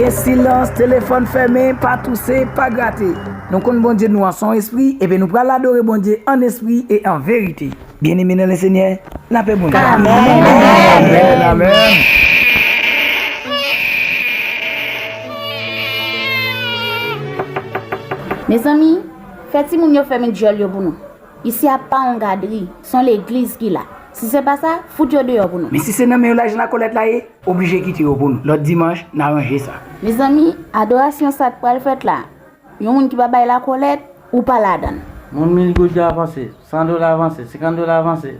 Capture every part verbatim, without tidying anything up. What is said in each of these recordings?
E silans, telefòn fèmen, pa touse, pa grate. Nou konn Bondye nou an se yon espri, ebyen nou pral adore Bondye an espri e an verite. Byeneme nan Lesenyè, lapè Bondye. Amèn. Amèn, amèn. Mezanmi, fè timoun yo fèmen djòl yo pou nou. Isi a pa yon gadri, se yon legliz ki la. Si se pa sa, fout yo deyò pou nou. Men si se nan men yo lajan lakòlèt la ye, oblije kite yo pou nou. Lòt dimanch, n a ranje sa. Mezanmi, adorasyon sa k pral fèt la, yon moun ki pa bay lakòlèt, ou pa ladan l. Moun mil goud yo avanse, san dola avanse, senkant dola avanse,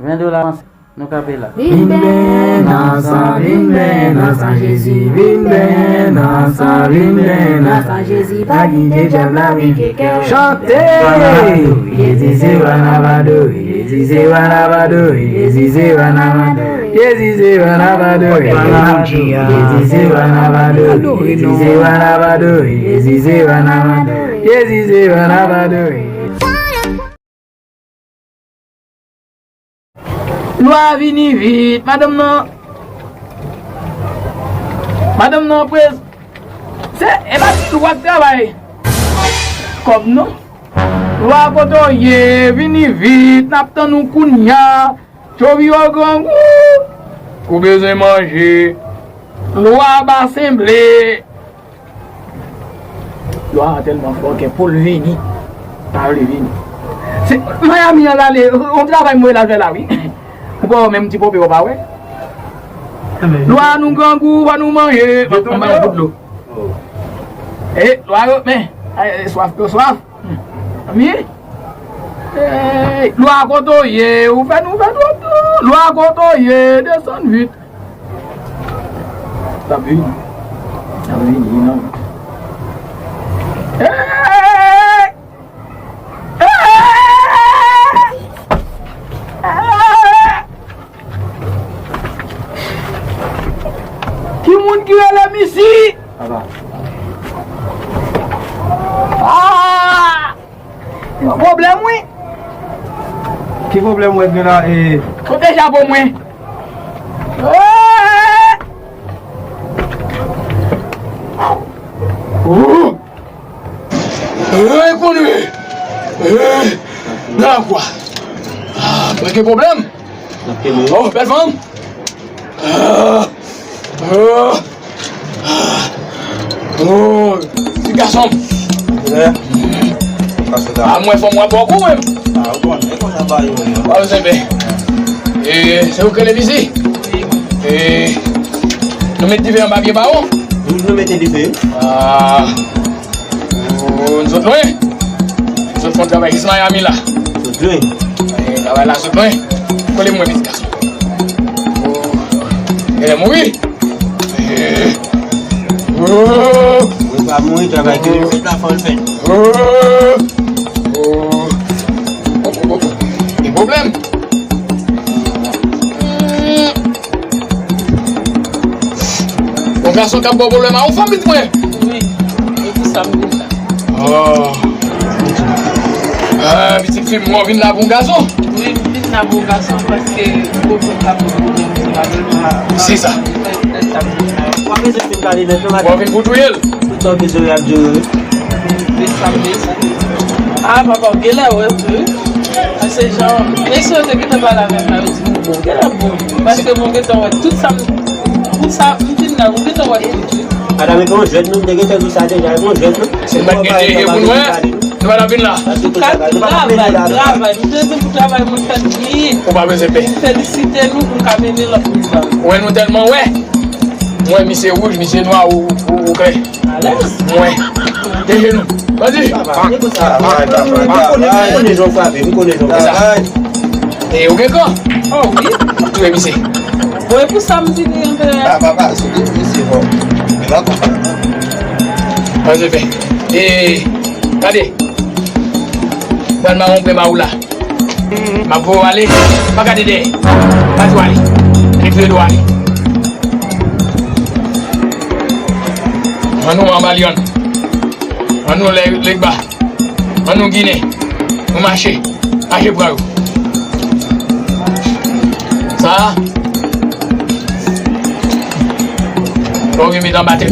ven dola avanse. Nou kanpe la. Vin benyen nan san, vin benyen nan san Jezi, vin benyen nan san, vin benyen nan san Jezi, pa kite dyab la pike kè w. Chante! Jezi se wa n ap adore, Jezi se wa n ap adore, Jezi se wa n ap adore, Jezi se wa n ap adore, Jezi se wa n ap adore, Jezi se wa n ap adore, Jezi se wa n ap adore, Jezi se wa n ap adore. Lwa vini vit, madanm nan. Madanm nan prez. Se, e pa ti lwa k travay kòb non. Lwa kote w ye, vini vit, n ap tann ou kounya. Tchovi yo grangou, ou bezwen manje. Lwa ba senble. Lwa a tèlman fò ke pou l vini, pa vle vini. Se Miami an l ale, yon travay m voye l al fè la wi. Ou pa wè menm ti pope w pa wè. Lwa nou grangou, fò nou manje. Anba yon bout dlo. E, lwa yo, men, ay, swaf, yo swaf. Wi. Ey, lwa kote w ye, ou fè nou fè twòp tan. Lwa kote w ye, desann vit. L ap vini. L ap vini, non. Ey! Ey! Ey! Ki moun ki rele m isi? Papa. Ah! Yon pwoblèm, wi. Ki pwoblèm w gen la, e? Kote chapo mwen? Eh! Oh! Eh, konnen! Eh, nan lakwa. Ah, mwen gen pwoblèm. Oh, bèl fanm. Ah, ah, ah. Oh, ti gason. Ah, mwen fanm mwen bòkou menm. Ah, ou konnen, e konsa bagay yo ye. Ah, se byen. E, se ou k rele Misi? E, nou met dife anba pye bawon? Wi, nou mete dife. Ah. Oh, n sot lwen. N sot fè yon travay jis Miami la. Sot lwen. Eh, travay la sot lwen. Kole mwen, pitit gason. Oh. Genlè mouri. Eh. Oh. Mwen pa mouri, travay ke nou fè la, fò l fèt. Oh. Oh. Oh, oh, oh. Gen pwoblèm. Hmm. Yon gason k ap ba w pwoblèm a yon fanm, pitit mwen? Wi, e pou sa m vin la. Oh. Ah, pitit fi m, mwen vin la pou yon gason? Wi, m vin la pou yon gason paske m poko ka pou pwoblèm se pa menm pa. Se sa. Ou pa bezwen fin pale nèt non, madanm. Ou vin pou touye l? Tout sa w bezwen ap di w wi. Desanm, desanm. Ah, papa, w genlè wè wi. Paske jan mesye yo te gentan pale avè m la, yo di m bon, genlè bon. Paske mwen gentan wè tout sa m, pou sa m fin la, mwen gentan wè tout wi. Madanm, e gon jwèt non, m te gentan di w sa deja, e gon jwèt non. Se pa t gen jwèt pou n wè, nou pa t ap vin la. Kat travay, travay, nou te di pou travay mwen fè l byen. Ou pa bezwen pè. M felisite nou pou n ka mennen lòt moun sa. Ou wè nou tèlman wè. Mwen, misye wouj, misye nwa, ou, ou, ou klè. Alèz. Mwen. Deje nou. Bandi. Papa, papa, papa, m konnen, m konnen jan w frape, m konnen jan w frape. E ou gen kan? Oh, wi. M ap touye misye. Bon, e pou sa m di li anpè a. Ah, papa, sou tout misye fò. Li pa konprann. Bandi fè. E, gade. Pral mawon pran ba ou la. M ap voye w ale. Pa gade dèyè. Pa di w ale. Li vle do ale. Ann nou anba lyann. Ann nou lè, Legba. Ann nou Ginen. Nou mache. Mache pran yo. Sa a. Fò w gen met anba tèt.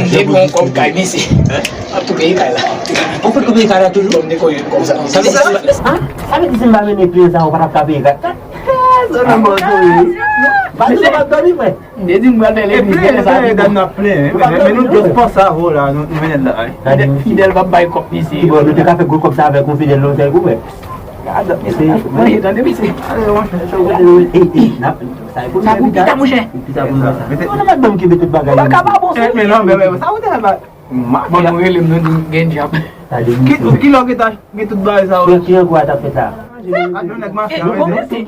Mwen gen dwe yon kòb kay mesye. M ap tou peye kay la. Ou fèk tou peye kay la toujou? Bon, m dekonye kòb sa. Sa vle di, sa vle di si m pa mennen kliyan sa, ou pa t ap ka peye kay? Sa nan mò tou, wi. Paske ou p ap dòmi, frè. M te di m pral fè legliz, men sa plen. Dam nan plen, wi. Men nou just panse avè w la, nou, nou mennen l la, wi. Fidèl, Fidèl p ap bay kòb mesye. Bon, nou te ka fè gwo kòb sa avèk yon Fidèl nan yon sèl kou, frè. Gad, mesye. Mwen, tande, mesye. Ey, ey, n ap, sa e pou pita, monchè. Pita pou nou sa. Non, non, mèt ban m kenbe tout bagay yo. Bagay pa bon, sa. Men non, men, men, sa ou te fè ba. Bon, nou rele m, nou di m gen djab. Ki, ki lè w gen ta, gen tout bagay sa yo? Ki, ki ankò a t ap fèt la? Ap yon nèg mafya, mesye.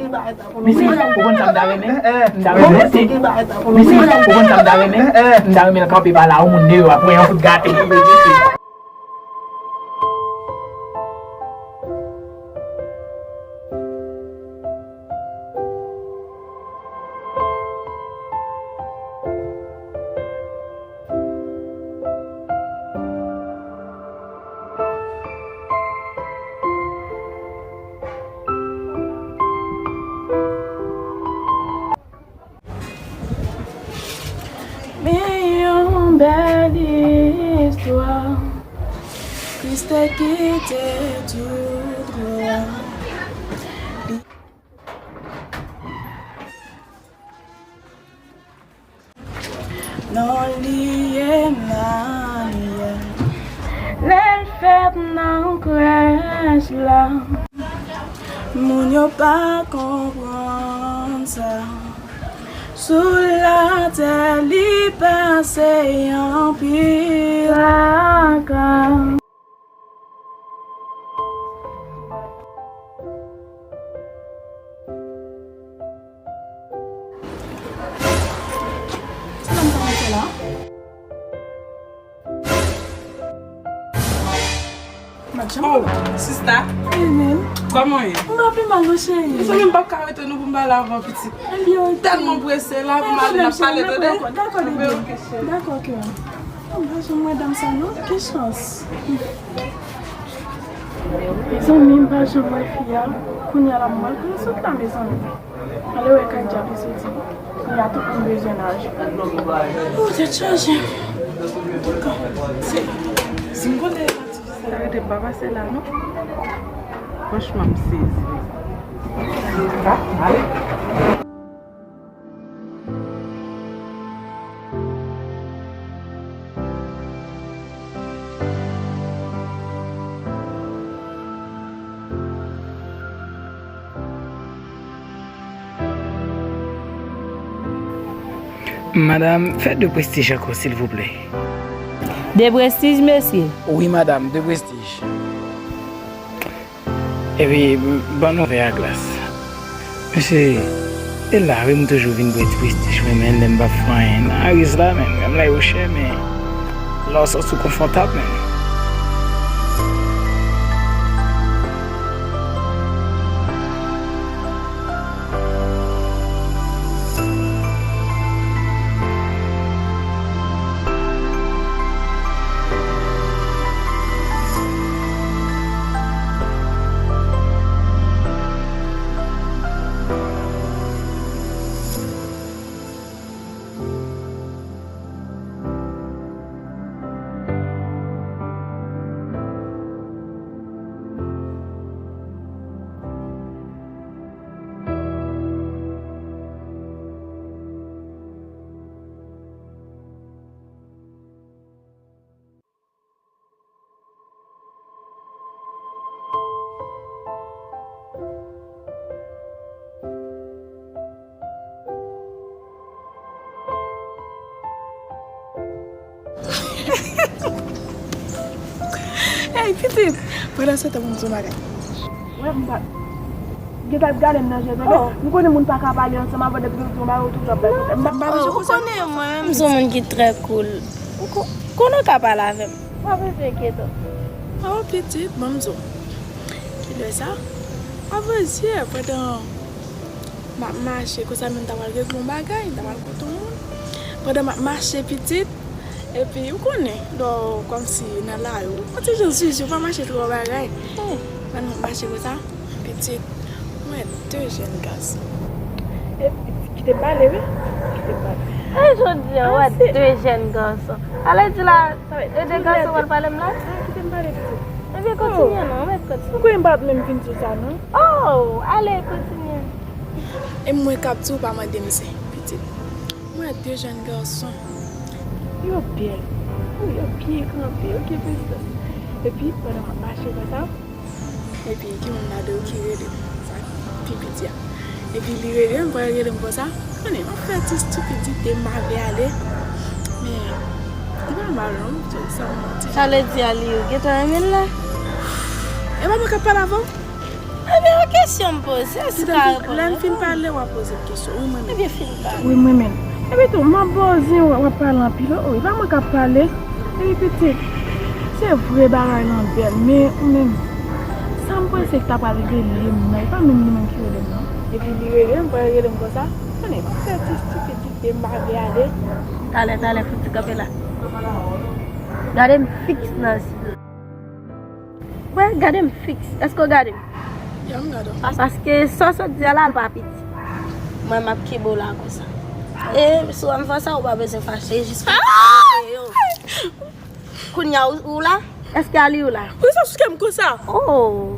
Mesye, ou konn sa m ta renmen? M ta renmen. Mesye, ou konn sa m ta renmen? M ta renmen l kanpe pa la, yon moun deyò ap pran yon kout gate. Men yon bèl istwa, Kris te kite tout glwa. Non li Emanuèl. Lè l fèt nan krèch la, moun yo pa konprann sa. Sou latè li pase anpil traka. Sa m ta mete la? Oh, sista. Hey, man. Kòman w ye? M pa pi mal, non, cheri. Mezanmi, m p ap ka rete non pou m pale avè w, pitit. Ebyen, ok. Tèlman prese la pou m ale, n ap pale, tande? Dakò, dakò, ok, cheri. Dakò, ok. M pa janm wè dam sa non, ki chans. Mezanmi, m pa janm wè fi a. Kounye a la, m pral konnen sot la, mezanmi. Ale wè kay djab li soti. Kounye a tout moun bezwen lajan. Oh, tèt chaje. Si, si m konnen sa, sa rete pa pase la, non? Franchman, m sezi. Ah, ale. Madam, fè de prestij ankò, silvouplè. De prestij, mesye? Wi, madam, de prestij. Epi, ban nou vè a glas. Mesye, e la, wi, m toujou vin bwè ti prestij mwen, men lè m p ap fè anyen nan ariz la, men m lè yo chè, men lè w santi w konfòtab, men. Pitit, pandan se tan, m di yon bagay. Wè, m pa. Gentan ap gade m nan je, tande. M konnen moun pa ka pale ansanm avè w depi yo di yon bagay, ou toujou ap bay pwoblèm. M pa bezwen konsa. Ou konnen mwen menm, m se yon moun ki trè cool. Ou ko-, konnen w ka pale avè m. Pa bezwen enkyete w. Oh, pitit, ban m di w. Kilè sa? Avantyè, pandan m ap mache, konsa menm m ta pral regle yon bagay, m ta pral kote yon moun. Pandan m ap mache, pitit, epi ou konnen, lè w kòmsi nan lari, ou yon ti jan zuzu, ou pa mache twò bagay. Pandan m ap mache konsa, pitit, m wè de jèn gason. E, kite m pale, wi. Kite m pale. E jodi a, ou wè de jèn gason. Ale di la, e de gason w al pale m la? Kite m pale, pitit. Ebyen, kontinye non, mèt kontinye. Ou kwè m pa t menm fin di w sa non? Oh, ale, kontinye. E mwen k ap di w pa mande m zen, pitit. Mwen de jèn gason. Yo bèl. Wi, yo byen kanpe, yo gen prezans. Epi, pandan m ap mache konsa, epi, gen youn ladan yo ki rele m. Sa pi piti a. Epi, li rele m, pandan l rele m konsa, konnen, m ap fè ti stipidite, m pa vle ale. Men, li pa mal non, m di w sa, m manti. Sa vle di a li, ou gentan renmen l la? E pa mwen k ap pale avè w? Ebyen, yon kesyon m poze, èske w ka reponn mwen? Lè m fin pale, w ap poze m kesyon. Wi, mwen menm. Ebyen, fin pale. Wi, mwen menm. Epi tou, m ap ba w zen, w ap pale anpil. Wi, e pa mwen k ap pale. Epi pitit, se vre bagay lan bèl, men ou menm, sa m panse ki ta pral rele m nan, e pa menm li menm ki rele m nan. Epi li rele m, pandan l rele m konsa, konnen, m ap fè ti stipidite, m pa vle ale. Talè, talè, fouti kanpe la. Gade m fiks nan zye. Wè, gade m fiks. Èske w gade m? Ya, m gade w. Pas-, paske sa w sot di a la, l pa piti. Mwen, m ap kenbe w la konsa. E si w wè m fè sa, ou pa bezwen fache, jis fè yo. Kounye a, ou, ou la? Èske a li ou la? Ou sa sou kè m konsa? Oh!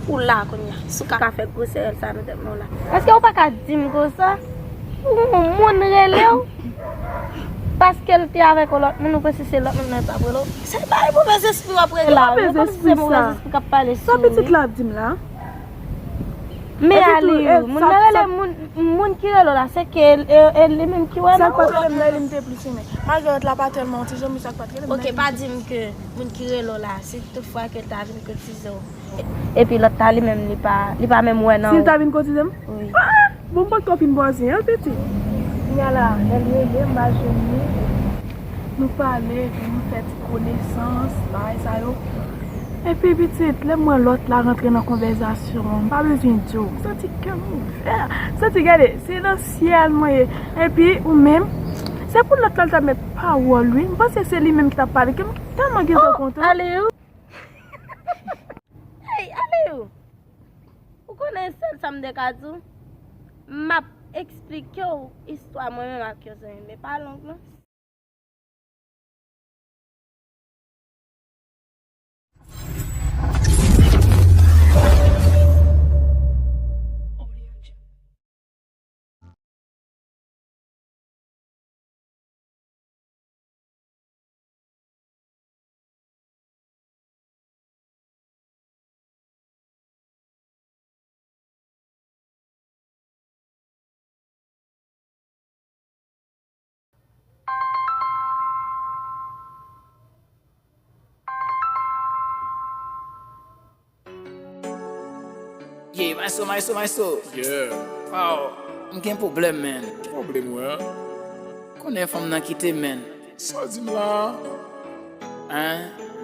Ou la kounye a. Si w ka fè gwosè sa nan tèt mwen la. Èske ou pa ka di m konsa? Ou, moun rele w? Paske l te avèk yon lòt moun, ou panse se lòt moun nan k ap rele w? Se pa yon move zespri w ap rele la. Move zespri sa. Move zespri k ap pale sou ou. Sa pitit la ap di m la? Men Aliou, moun nan rele moun, moun ki rele w la, se ke e, e li menm ki wè non? Sa k pa t rele m nan, li m te plis renmen. Malgre lòt la pa tèlman yon ti jan, men sa k pa t rele m nan. Ok, pa di m ke moun ki rele w la, si toutfwa ke l ta vin kotize w. Epi lòt la, li menm, li pa, li pa menm wè nan ou. Si l ta vin kotize m? Wi. Ah! Bon, m potko fin bò zen an, pitit. Kounye a la, lè l rele m, m al jwenn li. Nou pale, epi nou fè ti konesans, bagay sa yo. Epi, pitit, lè m wè lòt la rantre nan konvèzasyon an, m pa bezwen di w, m santi kè m ouvè. M santi, gade, se nan syèl mwen ye. Epi, ou menm, se pou lòt la, l t ap met pawòl, wi. M panse se li menm ki t ap pale, ke m tèlman gentan kontan. Oh, Aliou! Hey, Aliou! Ou konnen sèl sa m te ka di w? M ap eksplike w istwa mwen menm ak yon zanmi m, men pa long non. Yeah, maestro, maestro, maestro. Yeah. Wow, m gen pwoblèm, man. Ki pwoblèm ou wè a? Konnen fanm nan kite m, man. Sa w di m la a? Hein?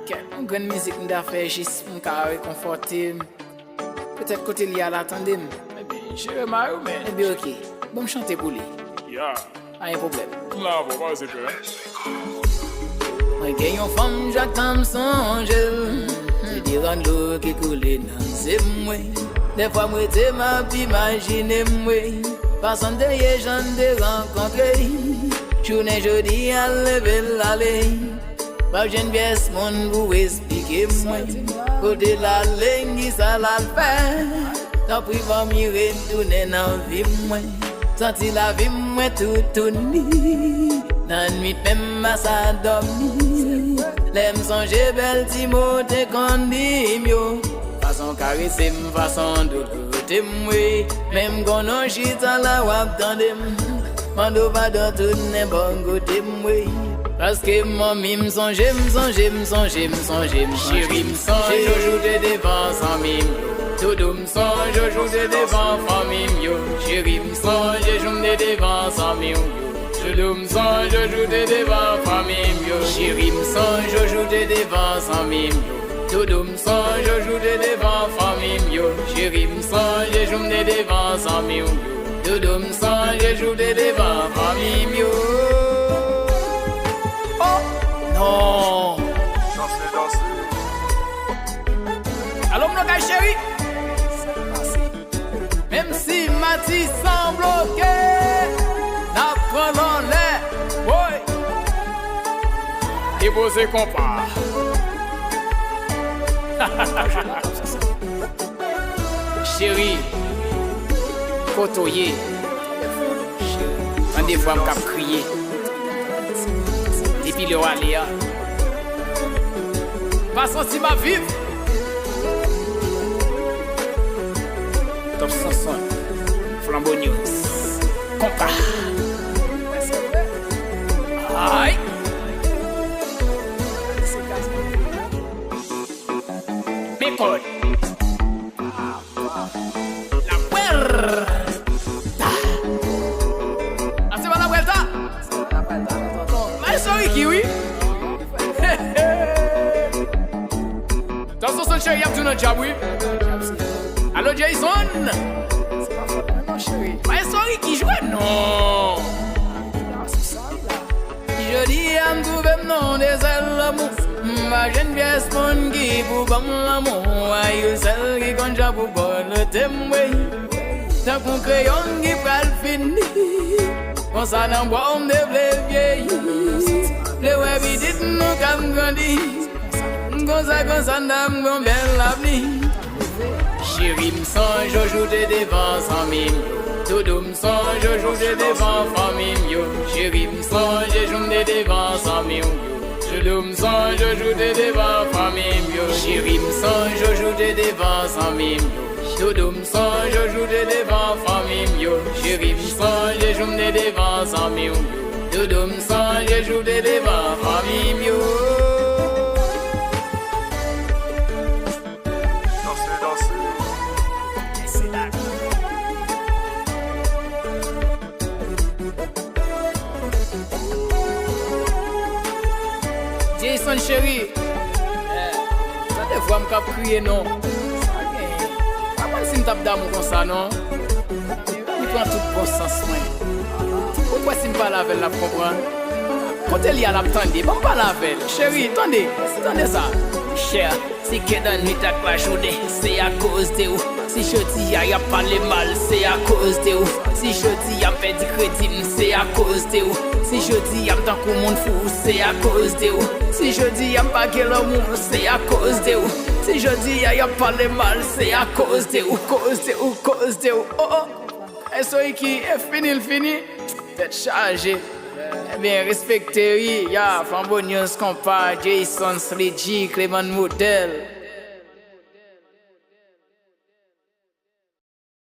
Kèt, yon grenn mizik m ta fè jis pou m ka rekonfòte m. Petèt kote l ye a la tande m. Ebyen, jere mari w, man. Ebyen, ok. Ban m chante pou li. Yeah. Pa gen pwoblèm. M la avè w, pa bezwen pè. Mwen gen yon fanm chak tan m sonje l. Se devan dlo ki koule nan zye m, wi. Dèfwa m rete m ap imajine m, wi. Fason n te ye, jan n te rankontre. Jounen jodi a l leve l ale. Pa jwenn pyès moun pou esplike mwen kote l ale, kisa l al fè. Tanpri ban m retounen nan vi mwen. Santi lavi mwen toutouni. Nan nwit menm m pa sa dòmi. Lè m sonje bèl ti mo te konn di m yo. Fason w karese m, fason w dot kote m, wi. Menm konnen w chita la w ap tande m. Mande w padon tounen bò kote m, wi. Paske manmi m sonje m, sonje m, sonje m, sonje m, cheri m sonje jou te devan zanmi m yo. Doudou m sonje jou te devan fanmi m yo. Cheri m sonje jou m te devan zanmi m yo. Doudou m sonje jou te devan fanmi m yo. Cheri m sonje jou te devan zanmi m yo. Doudou m sonje jou te devan fanmi m yo. Cheri m sonje jou m te devan zanmi m yo. Doudou m sonje jou te devan fanmi m yo. Oh non. Danse, danse. Alo m nan kay cheri. Menm si Matisan bloke, n ap pran l anlè. Woy. Depoze konpa. Cheri, kote w ye? Tande vwa m k ap kriye. Depi lè w ale a, m pa santi m ap viv. Top Sonson, Flambeau News, konpa. Ay! Men kòd. La Vuelta. A se pa La Vuelta. Maestro Ricky, wi. Top Sonson cheri ap tou nan djab, wi. Alo, Jason. Maestro Ricky jwe, non. Jodi a m twouve m nan dezè lanmou. M pa jwenn pyès moun ki pou ban m lanmou. A yon sèl ki konn jan pou bòlote m, wi. Tankou kreyon ki pral fini. Konsa nan bwa m te vle vyeyi. Vle wè pitit nou k ap grandi. Konsa, konsa n ap gon bèl avni. Cheri m sonje jou te devan zanmi m yo. Doudou m sonje jou te devan fanmi m yo. Cheri m sonje jou m te devan zanmi m yo. Doudou m sonje jou te devan fanmi m yo. Cheri m sonje jou te devan zanmi m yo. Doudou m sonje jou te devan fanmi m yo. Cheri m sonje jou m te devan zanmi m yo. Doudou m sonje jou te devan fanmi m yo. Danse, danse. Jason cheri, tande vwa m k ap kriye non. Pa konn si m t ap damou konsa non. Li pran tout bon sans mwen. Ou kwè si m pale avè l, l ap konprann? Kote l ye a, l ap tande. Ban m pale avè l. Cheri, tande. Tande sa. Chè, si gen nan nwit ak lajounen, se akoz de ou. Si jodi a y ap pale mal, se akoz de ou. Si jodi a m pèdi kredi m, se akoz de ou. Si jodi a m tankou moun fou, se akoz de ou. Si jodi a m pa gen lanmou, se akoz de ou. Si jodi a y ap pale mal, se akoz de ou, koz de ou, koz de ou. Oh, oh. Maestro Ricky, e fini l fini. Tèt chaje. Ebyen, respekte wi, ya, Flambeau News, konpa, Jason, Sly G, Clément Modèle.